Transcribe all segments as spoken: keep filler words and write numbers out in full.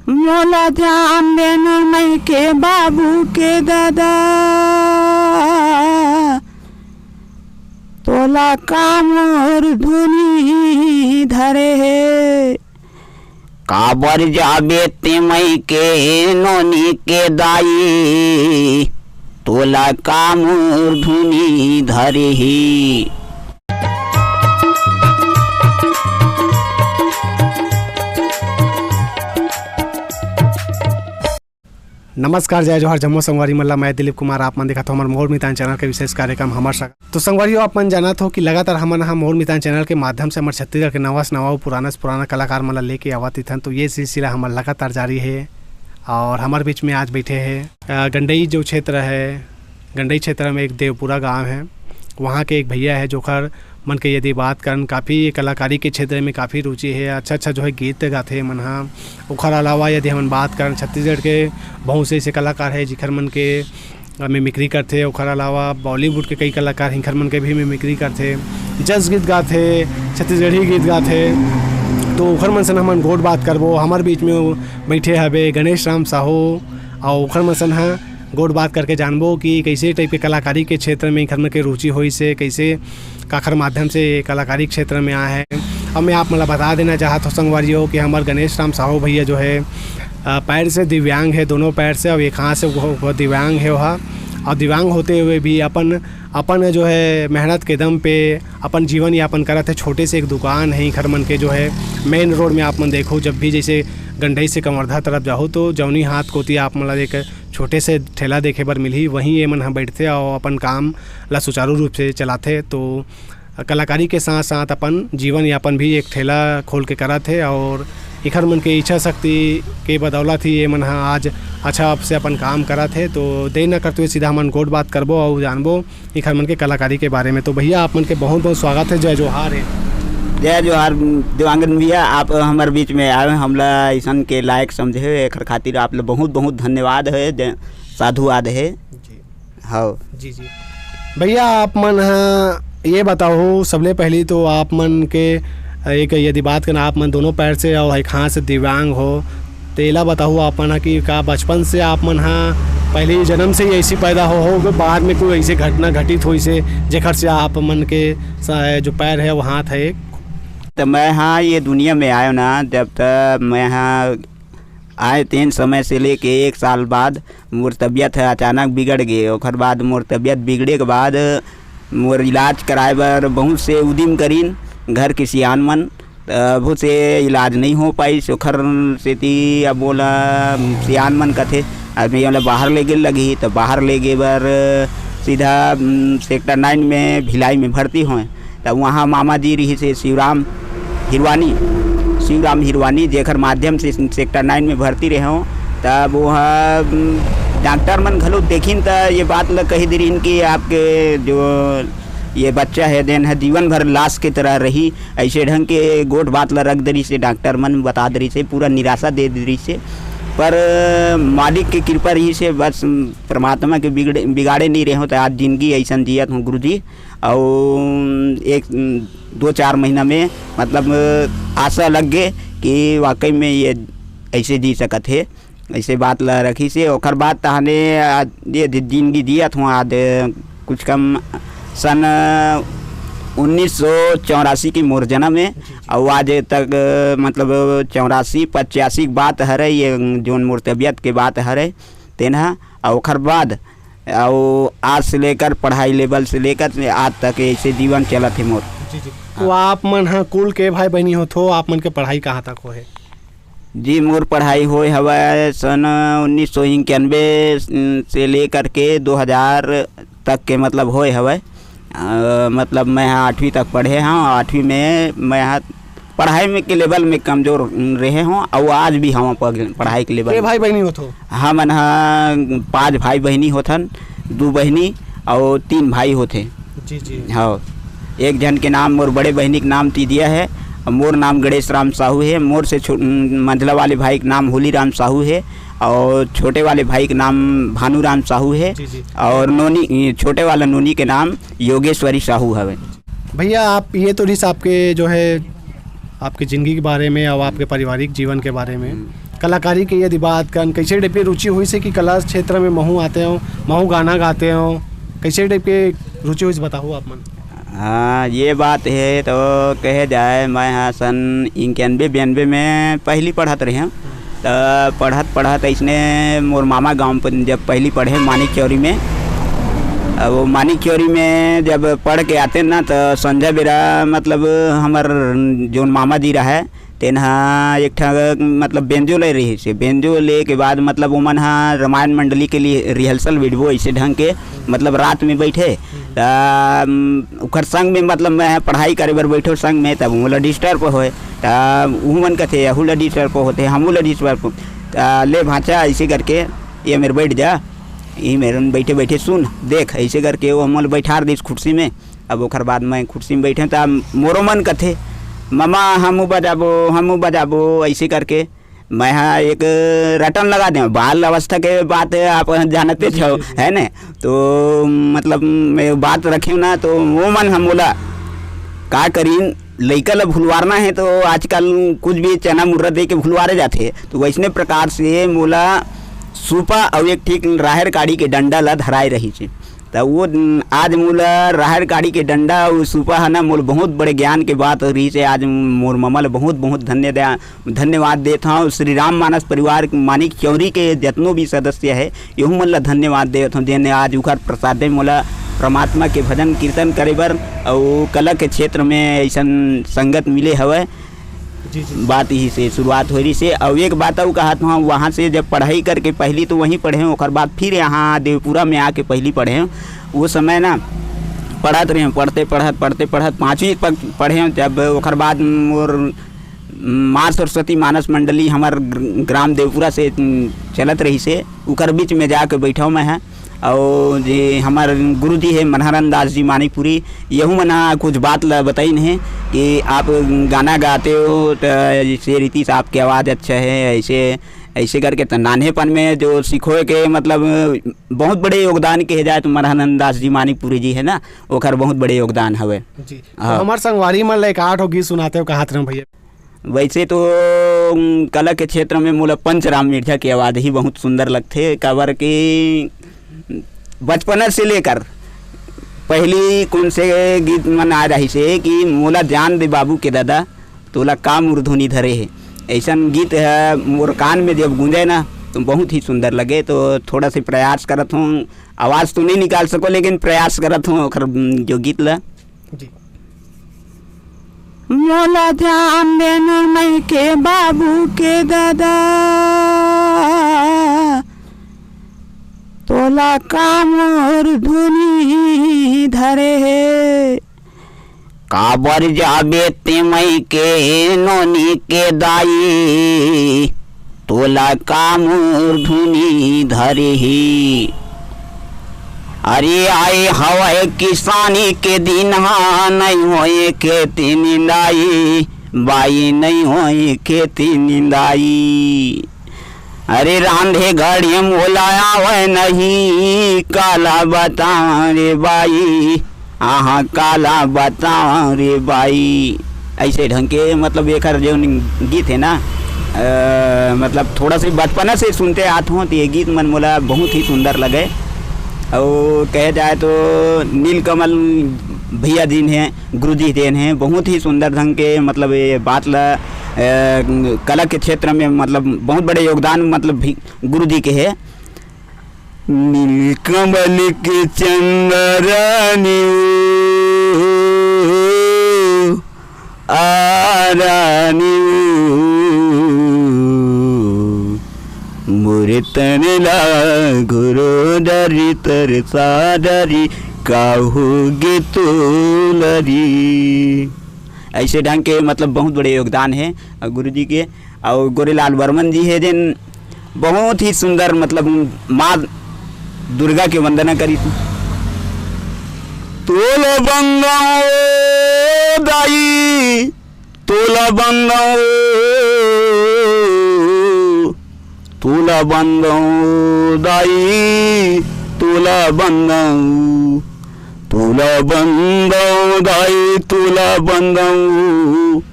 मोला ध्यान देना मई के बाबू के दादा, तोला का मोर धुनी धरे हे। काबर जाबे ते मई के नोनी के दाई, तोला का मोर धुनी धरे हे। नमस्कार, जय जोहार, जम्मो संगवारी मन ला। मैं दिलीप कुमार, आप मन देखत हो हमर मोर मितान चैनल के विशेष कार्यक्रम हमर सगा। तो संगवारियों, आप मन जानत हो कि लगातार हमन ह मोर मितान चैनल के माध्यम से हमर छत्तीसगढ़ के नवा से नवा अउ पुराना से पुराना कलाकार मन ला लेके आवत इथन। तो ये सिलसिला हमर लगातार जारी हे और हमर बीच में आज बैठे हे, अ, गंडई जो क्षेत्र हे, गंडई क्षेत्र में एक देवपुरा गांव हे, वहाँ के एक भैया हे, जोखर मन के यदि बात करन, काफ़ी कलाकारी के क्षेत्र में काफ़ी रुचि हे, अच्छा-अच्छा जो है गीत गाथे मन ह। ओखर अलावा यदि हमन बात करन, छत्तीसगढ़ के बहुत से ऐसे कलाकार हे, जिखर मन के मिमिक्री करथे। ओखर अलावा बॉलीवुड के कई कलाकार हिंखर मन के भी मिमिक्री करथे, जस गीत गाथे, छत्तीसगढ़ी गीत गाथे। तो ओखर मन सन हमन गोठ बात करबो। हमर बीच में वो बैठे हवे गणेश राम साहू, अउ ओखर मन सन ह गोठ बात करके जानबो कि कैसे टाइप के कलाकारी के क्षेत्र में इखर मन के रुचि होइस हे, कैसे काखर माध्यम से कलाकारी क्षेत्र में आए हैं। अब मैं आप मन ला बता देना चाहत हूँ संगवारी हो कि हमर गणेश राम साहू भैया जो है, अ, पैर से दिव्यांग है, दोनों पैर से, और एक हाथ से वो, वो दिव्यांग है वह, और दिव्यांग होते हुए भी अपन, अपन जो है मेहनत के दम पे अपन जीवन यापन करत है। छोटे से एक दुकान है इखर मन के जो है मेन रोड में। आप मन देखो, जब भी जैसे गंडई से कवर्धा तरफ जाहो तो जौनी हाथ कोती आप मन ला एक छोटे से ठेला देखे बर मिलही, वहीं ये मन ह बैठथे और अपन काम ला सुचारू रूप से चलाथे। तो कलाकारी के साथ साथ अपन जीवन यापन भी एक ठेला खोल के करत हे और इखर मन के इच्छा शक्ति के बदौलत ही ये मन ह आज अच्छा से अपन काम करत हे। तो देर न करते हुए सीधा हमन गोठ बात करबो और जानबो इखर मन के कलाकारी के बारे में। तो भैया, आप मन के बहुत बहुत स्वागत है, जय जोहार है। जय जोहार। देवांगन भैया, आप हमर बीच में आए, हमला ऐसन के लायक समझे, एखर खातिर आप ला बहुत बहुत धन्यवाद है, जय, साधुवाद है। जी। हाँ। जी, जी। भैया, आप मन ह ये बताओ, सबले पहली तो आप मन के एक यदि बात करना, आप मन दोनों पैर से और एक हाथ से दिव्यांग हो, तेला बताओ आप मन ह कि का बचपन से आप मन ह पहले ही जन्म से ही ऐसी पैदा हो, हो कि बाद में कोई ऐसे घटना घटित होइस हे, जेखर से आप मन के स-, जो पैर है, वो हाथ है एक? तो मैं, हाँ, ये दुनिया में आयो ना, जब तक मैं, हाँ, आए, तेन समय से लेके एक साल बाद मोर तबीयत ह अचानक बिगड़ गे। ओखर बाद मोर तबीयत बिगड़े के बाद मोर इलाज कराए बर बहुत से उदिम करिन घर के सियान मन, तभो से इलाज नहीं हो पाइस। ओखर सेती अब मोला सियान मन कथे, "अब ये वाला बाहर ले गे लगही", तो बाहर ले गे बर सीधा, उम, सेक्टर नाइन में भिलाई में भर्ती होए। तब वहाँ मामा जी रहिस हे शिवराम हिरवानी, शिवराम हिरवानी, जेकर माध्यम से सेक्टर नाइन में भर्ती रहे हों। तब वहाँ, उम, डॉक्टर मन घलो देखिन, त ये बात ल कही दे रहिन कि आपके जो ये बच्चा है, देन है, जीवन भर लाश के तरह रही। ऐसे ढंग के गोठ बात ल रख दे रहिस हे, डॉक्टर मन बता दे रहिस हे, पूरा निराशा दे दे रहिस हे। पर मालिक के कृपा रहिस हे, बस परमात्मा के बिगड़े, बिगाड़े नहीं रहे हों, त आज जिंदगी ऐसन जियत हों गुरुजी। अउ एक दो चार महीना में, मतलब, आशा लग गे कि वाकई में ये ऐसे जी सकत हे, ऐसे बात ला रखिस हे। ओकर बाद तहने, आ, ये जि-, जिंदगी जियत हों आज, कुछ कम सन उन्नीस सौ चौरासी के मोर जन्म हे। जी, जी। अउ आज तक, मतलब, चौरासी पचासी के बात हरे, ये जोन मोर तबीयत के बात हरे, तेन ह। अउ ओकर बाद अउ आज से लेकर पढ़ाई लेवल से लेकर आज तक ऐसे जीवन चलत हे मोर। जी, जी। हाँ। तो आप मन ह कुल के भाई बहिनी होथो, आप मन के पढ़ाई कहाँ तक होहे? जी, मोर पढ़ाई होए हवय सन उन्नीस सौ इक्यानवे से लेकर के दो हज़ार तक के, मतलब, होए हवय। अ, मतलब, मैं ह आठवीं तक पढ़े हंव। आठवीं में मैं ह पढ़ाई में के लेवल में कमजोर रहे हों, अउ आज भी हवं पढ़-, पढ़ाई के लेवल के में। भाई बहिनी होथो? हमन ह पांच भाई बहिनी होथन, दू बहिनी अउ तीन भाई होथे। जी, जी। हाँ, एक झन के नाम, मोर बड़े बहिनी के नाम तीदिया हे, अउ मोर नाम गणेश राम साहू हे। मोर से छो-, मंझला वाले भाई के नाम होली राम साहू हे, अउ छोटे वाले भाई के नाम भानु राम साहू हे, जी, जी। अउ नोनी, छोटे वाला नोनी के नाम योगेश्वरी साहू हवे। भैया, आप ये तो रिस आपके जो है, आपकी ज़िंदगी के बारे में और आपके पारिवारिक जीवन के बारे में। हम्म। कलाकारी के यदि बात करन, कैसे टाइप के रुचि होइस हे कि कला क्षेत्र में महू आते हो, महू गाना गाते हो, कैसे टाइप के रुचि होइस हे, बताओ आप मन। हाँ, ये बात हे तो कहे जाए, मैं हा सन इक्यानवे बयानवे में पहली पढ़त रहे हूँ। तो पढ़त पढ़त ऐसने मोर मामा गांव पर जब पहली पढ़े मानिक चौरी में, अब वो मानिक चौरी में जब पढ़ के आते ना, तो संझा बेरा, मतलब, हमर जोन मामा जी रहे, तेन हा एक ठा, मतलब, बेंजो ले रहिस हे। बेंजो ले के बाद, मतलब, ओमन हा रामायण मंडली के लिए rehearsal video ऐसे ढंग के, मतलब, रात में बैठे, त, उम, ओकर संग में, मतलब, मैं पढ़ाई करे बर बैठो संग में, तब मोला disturb होए, त उहू मन कथे, "अहू ला disturb होथे, हमू ला disturब हो।" त, "ले भांचा, ऐसे करके ये मेर बैठ जा, ये मेर बैठे बैठे सुन, देख।" ऐसे करके वो मोला बैठार दिस कुर्सी में। अब ओकर बाद मैं कुर्सी में बैठे, त मोरो मन कथे, "ममा, हमू बजाबो, हमू बजाबो," ऐसे करके। मैं हा एक रटन लगा देंव। बाल अवस्था के बात हे, आप जानते जी, हो, जी, जी। है ने? तो, मतलब, मैं बात रखे ना, तो वो मन हम बोला, का करीन, लइका ला भुलवारना हे, तो आजकल कुछ भी चना मुर्रा दे के भुलवारे जाथे। तो वैसने प्रकार से मोला सूपा अउ एक ठीक राहेर काड़ी के डंडा ला धराए रहिस हे। त वो, आज मोला राहेर काड़ी के डंडा अउ सूपा ह ना, मोला बहुत बड़े ज्ञान के बात रहिस हे। आज मोर ममा ला बहुत, बहुत धन्य दे-, धन्यवाद देत हंव। श्री राम मानस परिवार मानिक चौरी के जतनो भी सदस्य हे, यहू मन ला धन्यवाद देत हंव, जेन आज उखर प्रसादे मोला परमात्मा के भजन कीर्तन करे बर अउ कला के क्षेत्र में अइसन संगत मिले हवय। जी, जी। बात इही से शुरुआत होय रहिस हे। अउ एक बात अउ कहत हंव, वहाँ से जब पढ़ाई करके पहली तो वहीं पढ़े हंव, ओकर बाद फिर यहाँ देवपुरा में आके पहली पढ़े हंव। वो समय ना पढ़त रहे हंव, पढ़ते पढ़त, पढ़ते पढ़त पाँचवीं तक पढ़े हंव, जब ओकर बाद मोर माँ सरस्वती मानस मंडली हमर ग्र-, ग्राम देवपुरा से, उम, चलत रहिस हे, उकर बीच में जाके बैठव मैं ह। अउ जे हमर गुरुजी हे मनहरन दास जी मानिकपुरी, यहू मन ह कुछ बात ल बताइन हे कि आप गाना गाते हो, त जैसे रीति से आपकी आवाज़ अच्छा है, ऐसे, ऐसे करके। त नान्हेपन में जो सिखोय के, मतलब, बहुत बड़े योगदान कहे जाए तो मनहरन दास जी मानिकपुरी जी है ना, ओखर बहुत बड़े योगदान हवे। जी। तो हाँ। हमर संगवारी मन ल एक आठ ठो गीत सुनाते हो, कहत रहूं भैया। वैसे तो, उम, कला के क्षेत्र में मोला पंचराम मिर्जा के आवाज़ ही बहुत सुंदर लगथे, काबर कि बचपना से लेकर पहली कौन से गीत मन आ रहिस हे कि "मोला जान दे बाबू के दादा, तोला का मुरधुनी धरे हे।" ऐसन गीत ह मोर कान में जब गूंजे ना, तो बहुत ही सुंदर लगे। तो थोड़ा से प्रयास करत हूँ, आवाज़ तो नहीं निकाल सको, लेकिन प्रयास करत हूँ ओखर, उम, जो गीत ला। जी। मोला जान देना मई के बाबू के दादा, तोला का मुरधुनी धरे हे। काबर जाबे ते मई के नोनी के दाई, तोला का मुरधुनी धरे हे। अरे आए हवय किसानी के दिन हा, नइ होए खेती निंदाई, बाई नइ होए खेती निंदाई। अरे रांधे घड़ी मोला आवय नहीं, काला बतावं रे बाई, आहा काला बतावं रे बाई। ऐसे ढंग के, मतलब, एकर जो गीत है ना, अ, मतलब, थोड़ा से बचपना से सुनते आत हों, तो ये गीत मन मोला बहुत ही सुंदर लगे। और कहे जाए तो नीलकमल भैया जी ने, गुरु जी देन है, बहुत ही सुंदर ढंग के, मतलब, ये बात ला, अ, कला के क्षेत्र में, मतलब, बहुत बड़े योगदान, मतलब, भी गुरु जी के है। नीलकमल के चंद्रानी ओ, आ रानी ओ, मोर तन ला गुरु डरी तरसा डरी, काहू गे तोला री। ऐसे ढंग के, मतलब, बहुत बड़े योगदान है गुरु जी के। और गोरेलाल वर्मन जी है, जिन बहुत ही सुंदर, मतलब, माँ दुर्गा के वंदना करी थी। तोला बंदो दाई, तोला बंदो, तोला बंदो दाई, तोला बंदो, तोला बंदो दाई, तोला बंदो।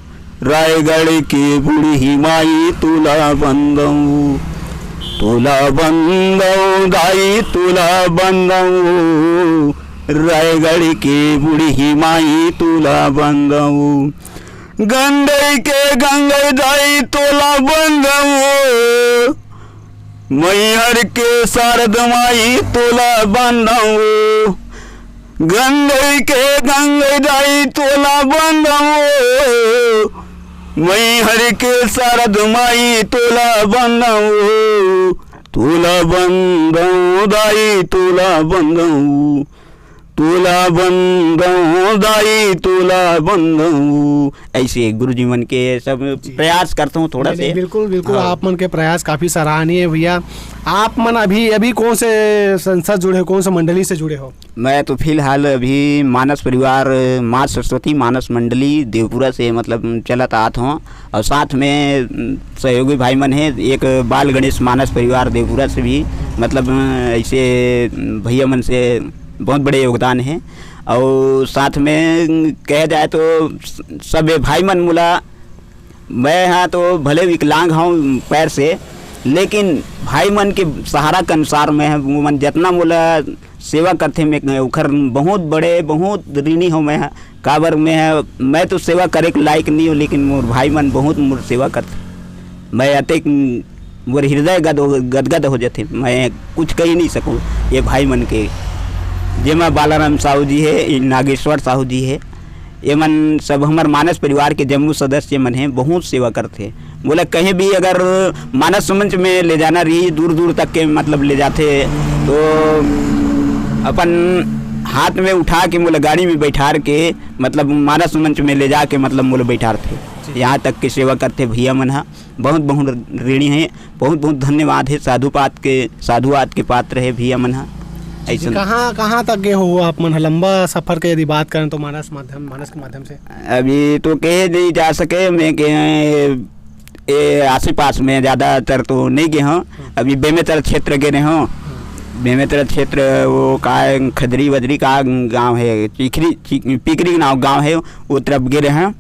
रायगढ़ के बूढ़ी माई तोला बंदंव, तोला बंदंव दाई तोला बंदंव, रायगढ़ के बूढ़ी माई तोला बंदंव, गंडई के गंगई दाई तोला बंदंव, मैहर के शारद माई तोला बंदंव, गंगई के गंगई दाई तोला बंदंव, मैहर के शारद माई तोला बंदंव, तोला बंदंव दाई तोला बंदंव, तोला बंदंव दाई तोला बंदंव। ऐसे गुरुजी मन के सब जी। प्रयास करता हूँ थोड़ा नहीं, से। नहीं, बिल्कुल, बिल्कुल, हाँ। आप मन के प्रयास काफी सराहनीय है भैया। आप मन अभी, अभी कौन से संस्था जुड़े हो, कौन से मंडली से जुड़े हो? मैं तो फिलहाल अभी मानस परिवार, माँ सरस्वती मानस मंडली देवपुरा से, मतलब, चलत आत हूँ। और साथ में, उम, सहयोगी भाई मन है, एक बाल गणेश मानस परिवार देवपुरा से भी, मतलब, अ, ऐसे, उम, भैया मन से बहुत बड़े योगदान है। और साथ में, उम, कहे जाए तो स-, सब भाई मन मोला, मैं हाँ तो भले विकलांग हूँ पैर से, लेकिन भाई मन के सहारा के अनुसार मैं, वो मन जितना मोला सेवा करथे, मैं ओखर बहुत बड़े, बहुत ऋणी हूँ मैं। काबर मैं, मैं तो सेवा करे के लायक नहीं हूँ, लेकिन मोर भाई मन बहुत मोर सेवा करथे। मैं अतेक, मोर हृदय गद, गदगद हो जाथे, मैं कुछ कही नहीं सकूँ ये भाई मन के, जेमा बालाराम साहू जी है, नागेश्वर साहू जी है, ये मन सब हमर मानस परिवार के जम्मो सदस्य मन हैं, बहुत सेवा करथे। मोला कहीं भी अगर मानस मंच में ले जाना रही, दूर दूर तक के, मतलब, ले जाथे, तो अपन हाथ में उठा के मोला गाड़ी में बैठार के, मतलब, मानस मंच में ले जाके, मतलब, मोला बैठारथे। यहाँ तक के सेवा करथे भैया मन हा, बहुत बहुत ऋणी है, बहुत बहुत धन्यवाद है। साधुपाद के, साधुवाद के पात्र है भैया मन हा। जी, जी, ऐसन कहाँ, कहाँ तक गए हो आप मन ह? लंबा सफर के यदि बात करें तो मानस माध्यम, मानस के माध्यम से। अभी तो कहे नहीं जा सके, मैं के, ए, आसे पास में ज़्यादातर तो नहीं गए हूँ। अभी बेमेतरा क्षेत्र गए रहे हूँ। बेमेतरा क्षेत्र, वो का है, खदरी वदरी का गांव है, चिखरी, चिक-, पिकरी नाव गांव है, वो तरफ गए रहे हैं।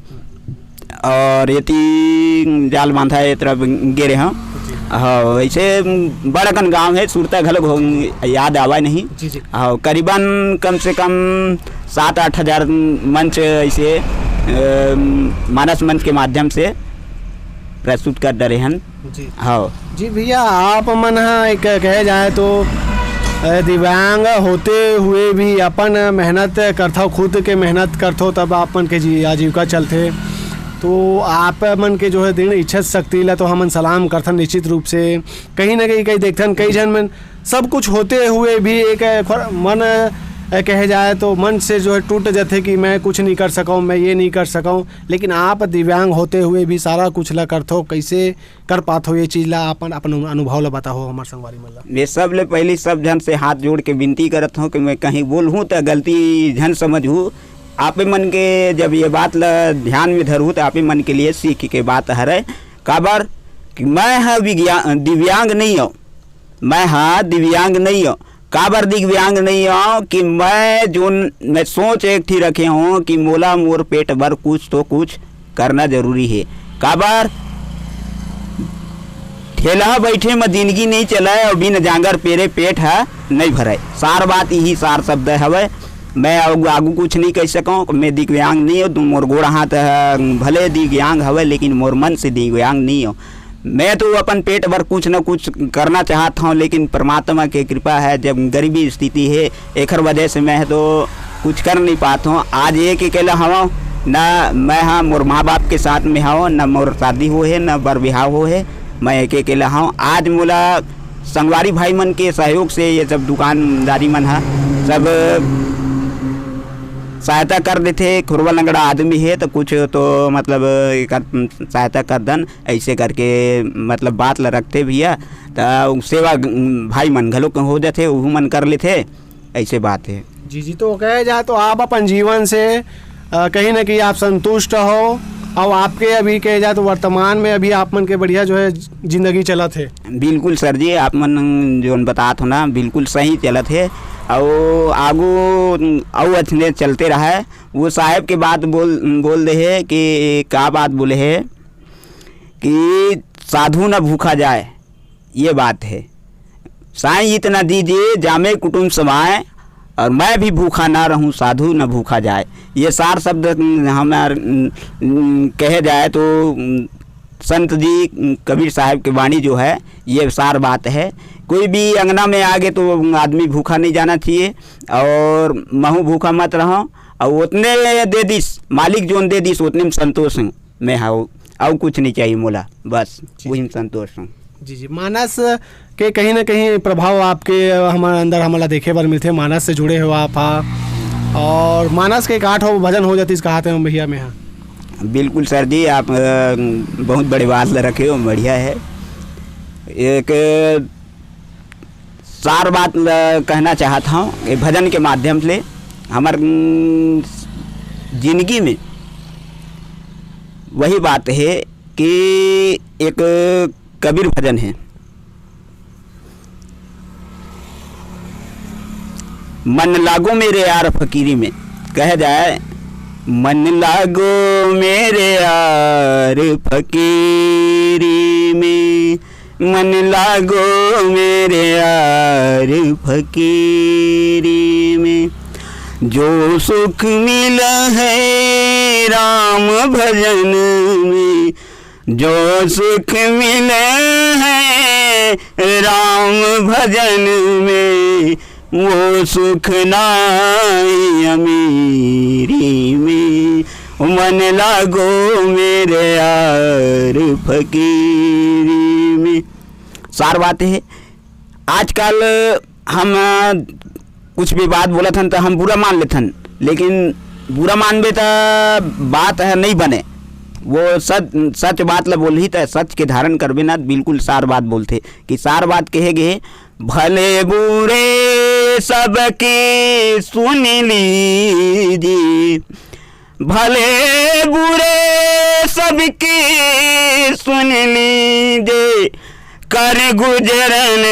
और एती जाल बांधा ए तरफ गे रहे हूँ। जी। हाँ, ऐसे बड़ अकन गांव है, सुरता घलो घो-, याद आवा नहीं। जी, जी। हाँ, करीबन कम से कम सात आठ हजार मंच ऐसे, अ, मानस मंच के माध्यम से प्रस्तुत कर डरे हन। जी। हाँ। जी भैया, आप मन ह एक कहे जाए तो, अ, दिव्यांग होते हुए भी अपन मेहनत करथव, खुद के मेहनत करथव, तब आप मन के जी-, आजीविका चलथे। तो आप मन के जो है दृढ़ इच्छा शक्ति ला तो हमन सलाम करथन निश्चित रूप से। कहीं ना कहीं, कहीं देखथन, कई झन मन सब कुछ होते हुए भी एक, अ, खोर-, मन, अ, कहे जाए तो मन से जो है टूट जाथे कि मैं कुछ नहीं कर सकूँ, मैं ये नहीं कर सकूँ। लेकिन आप दिव्यांग होते हुए भी सारा कुछ ला करथव, कैसे कर पाथो ये चीज ला, अपन, अपन अनुभव ला बताहो हमर संगवारी मन ला। मैं सबले पहली सब झन से हाथ जोड़ के विनती करत हूँ कि मैं कहीं बोलहूँ त गलती झन समझहू। आपे मन के जब ये बात ला ध्यान में धरहू त आपे मन के लिए सीख के बात हरे। काबर कि मैं ह विज्ञा-, दिव्यांग नहीं हूँ, मैं ह दिव्यांग नहीं हूँ। काबर दिव्यांग नहीं हूँ कि मैं जोन, मैं सोच एक ठी रखे हूँ कि मोला मोर पेट बर कुछ तो कुछ करना जरूरी है। काबर ठेला बैठे म जिंदगी नहीं चलाए और बिन जांगर पेरे पेट ह नहीं भराए। सार बात यही सार शब्द हवय। मैं आगू, आगू कुछ नहीं कह सकूँ। मैं दिव्यांग नहीं हूँ, तो मोर गोड़ हाथ ह भले दिव्यांग हवय, लेकिन मोर मन से दिव्यांग नहीं हूँ। मैं तो अपन पेट भर कुछ न कुछ करना चाहत हूँ, लेकिन परमात्मा के कृपा है, जब गरीबी स्थिति है, एखर वजह से मैं तो कुछ कर नहीं पात हूँ। आज एक अकेला हूँ, ना मैं, हाँ, मोर माँ बाप के साथ में हूँ, ना मोर शादी हो है, ना बर बिहाव हो है, मैं एक अकेला हूँ। आज मोला संगवारी भाई मन के सहयोग से ये सब दुकानदारी मन ह सब सहायता कर देथे। खुरवा लंगड़ा आदमी है तो कुछ तो, मतलब, एकर सहायता कर दन, ऐसे करके, मतलब, बात ला रखथे भैया। त सेवा भाई मन घलो हो जाथे, उहू मन कर लेथे, ऐसे बात है। जी, जी, तो कहे जाए तो आप अपन जीवन से, अ, कहीं ना कहीं आप संतुष्ट हो, और आपके अभी कहे जाए तो वर्तमान में अभी आप मन के बढ़िया जो है जिंदगी चलत है। बिल्कुल सर जी, आप मन जोन बतात हो ना, बिल्कुल सही चलत है। अउ आगू अउ अथने चलते रहा है। वो साहेब के बात बोल बोल दे है कि का बात बोले है कि साधु न भूखा जाए, ये बात है। साईं इतना दीजिए जामे कुटुम समाए, और मैं भी भूखा ना रहूं, साधु न भूखा जाए। ये सार शब्द हमार कहे जाए तो संत जी कबीर साहब की वाणी जो है, ये सार बात है। कोई भी अंगना में आगे तो आदमी भूखा नहीं जाना चाहिए, और महू भूखा मत रहो। और उतने दे दिस मालिक, जोन दे दिस उतने में संतोष हूँ मैं। हाँ, और कुछ नहीं चाहिए मोला, बस वही में संतोष हूँ। जी जी, मानस के कहीं ना कहीं प्रभाव आपके हमारे अंदर हमला देखे बर मिलथे। मानस से जुड़े हो आप हा, और मानस के एक आठ हो भजन हो जातीस कहाते हो भैया मैं। हाँ, बिल्कुल सर जी, आप अ, बहुत बड़े बात ल रखे हो, बढ़िया है। एक सार बात ल कहना चाहत हूँ ये भजन के माध्यम से। हमर उम, जिंदगी में वही बात है कि एक कबीर भजन है, मन लागो मेरे यार फकीरी में। कह जाए, मन लागो मेरे यार फकीरी में, मन लागो मेरे यार फकीरी में, जो सुख मिला है राम भजन में, जो सुख मिले हैं राम भजन में, वो सुख नाई अमीरी में। मन लागो मेरे यार फकीरी में। सार बात है, आजकल हम कुछ भी बात बोलत हन त हम बुरा मान लेथन, लेकिन बुरा मानबे त बात ह नहीं बने। वो सच सच बात ल बोलही त सच के धारण करबे ना, बिल्कुल सार बात बोलथे। कि सार बात कहे गे, भले बुरे सबके सुन लीजिए, भले बुरे सबके सुन लीजिए, कर गुजरन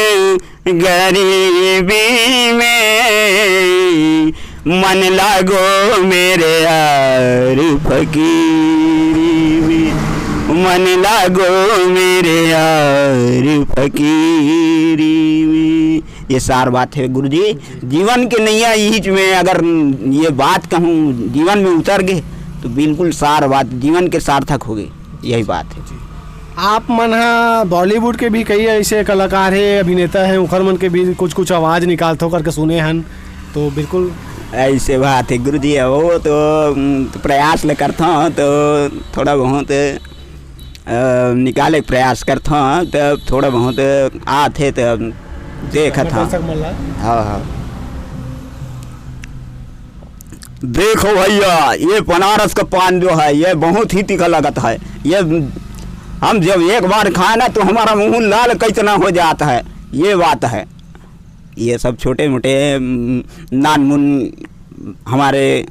गरीबी में, मन लागो मेरे यार फकीरी में, मन लागो मेरे यार फकीरी में। ये सार बात है गुरुजी। जीवन के नैया यही में अगर ये बात कहूँ, जीवन में उतर गए तो बिल्कुल सार बात जीवन के सार्थक हो गए, यही बात है। आप मन ह बॉलीवुड के भी कई ऐसे कलाकार हे, अभिनेता हे, उखर मन के भी कुछ कुछ आवाज निकालथो करके सुने हन, तो बिल्कुल। ऐसे बात है गुरुजी, वो तो उम, प्रयास ल करथो तो थोड़ा बहुत अ, निकाले के प्रयास करथों, त थोड़ा बहुत आत हे, त देखत हन। दर्शक मन ला। हाँ, हाँ। देखो भैया, ये बनारस का पान जो है, ये बहुत ही तीखा लगता है। ये हम जब एक बार खाए ना, तो हमारा मुंह लाल कैतना हो जाता है। ये बात है। ये सब छोटे मोटे, उम, नानमुन हमारे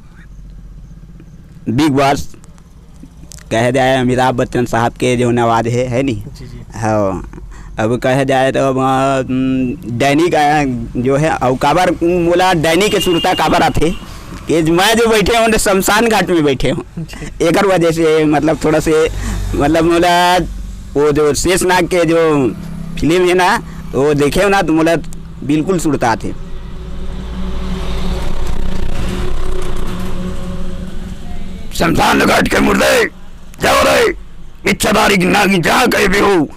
बिग बॉस कहे जाए अमिताभ बच्चन साहब के जो आवाज है, है नी? जी, जी। हाँ, अब कहे जाए तो अब, अ, उम, डैनी का जो है, अउ काबर मोला डैनी के सुरता काबर आथे कि मैं जो बैठे हूँ, शमशान घाट में बैठे हूँ। जी। एकर वजह से, मतलब, थोड़ा से, मतलब, मोला वो जो शेषनाग के जो फिल्म है ना, वो देखे हो ना, तो मोला बिल्कुल सुरता आथे। शमशान घाट के मुर्दे, जाओ रे, इच्छाधारी की नागी जहाँ कहीं भी हो,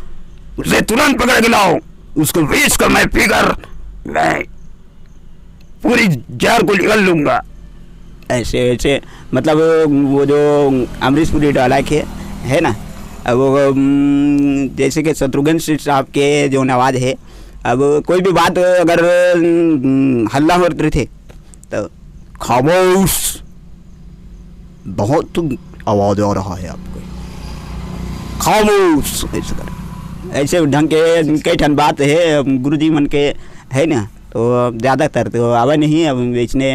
उसे तुरंत पकड़ के लाओ। उसको विष का मैं पीकर मैं पूरी जहर को निगल लूंगा। ऐसे, ऐसे, मतलब, वो जो अमरीश पुरी dialogue है, है ना, अब वो, उम, जैसे कि शत्रुघ्न सिंह साहब के जो आवाज है, अब कोई भी बात अगर, उम, हल्ला होत रहिथे, तो खामोश, बहुत आवाज आ रहा है आपको, खामोश, ऐसे कर, ऐसे ढंग के कई ठन बात है गुरुजी मन के, है ना, तो ज्यादातर तो आवे नहीं, अब इसने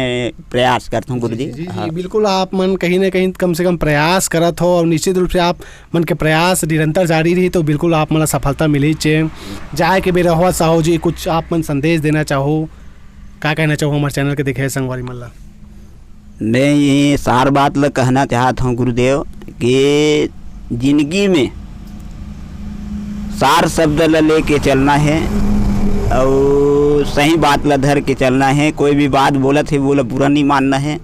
प्रयास करता हूँ गुरुजी। जी, जी, जी, हाँ। बिल्कुल, आप मन कहीं ना कहीं कम से कम प्रयास करत हो, और निश्चित रूप से आप मन के प्रयास निरंतर जारी रही, तो बिल्कुल आप मन ला सफलता मिली चे। जाए के बेरा हुआ साहू जी, कुछ आप मन संदेश देना चाहो? का कहना चाहहू हमर चैनल के देखे संगवारी मन ला? मैं ये सार बात ला कहना चाहत हूँ गुरुदेव, कि जिंदगी में सार शब्द ला लेके चलना है और सही बात ला धर के चलना है। कोई भी बात बोलत है, वो ला बुरा नहीं मानना है।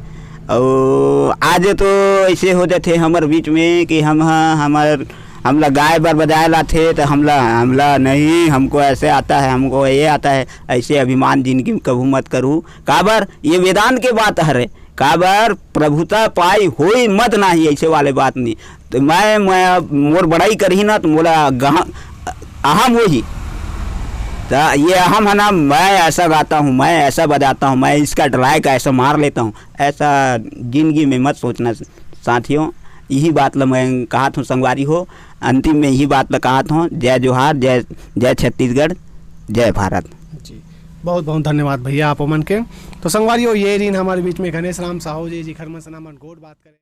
और आज तो ऐसे हो जाते हमर बीच में कि हम ह-, हमर, हमला गाय बर बजाए लाथे, तो हमला, हमला नहीं, हमको ऐसे आता है, हमको ये आता है, ऐसे अभिमान जिंदगी में कभू मत करू। काबर ये वेदांत के बात हरे, काबर प्रभुता पाई होई मत नाही, ऐसे वाले बात नहीं। तो मैं, मैं मोर बड़ाई करही ना, तो मोला गहा-, अहम होही। तो ये अहम है ना, मैं ऐसा गाता हूँ, मैं ऐसा बजाता हूँ, मैं इसका ट्रैक ऐसा मार लेता हूँ, ऐसा जिंदगी में मत सोचना साथियों। यही बात ला मैं कहत हूँ संगवारी हो, अंतिम में यही बात ला कहत हूँ, जय जोहार, जय, जय छत्तीसगढ़, जय भारत। जी, बहुत बहुत धन्यवाद भैया आप मन के। तो संगवारी हो, ये रहिन हमारे बीच में घनेश राम साहू जी, जिखर मन से हमन गोठ बात करें।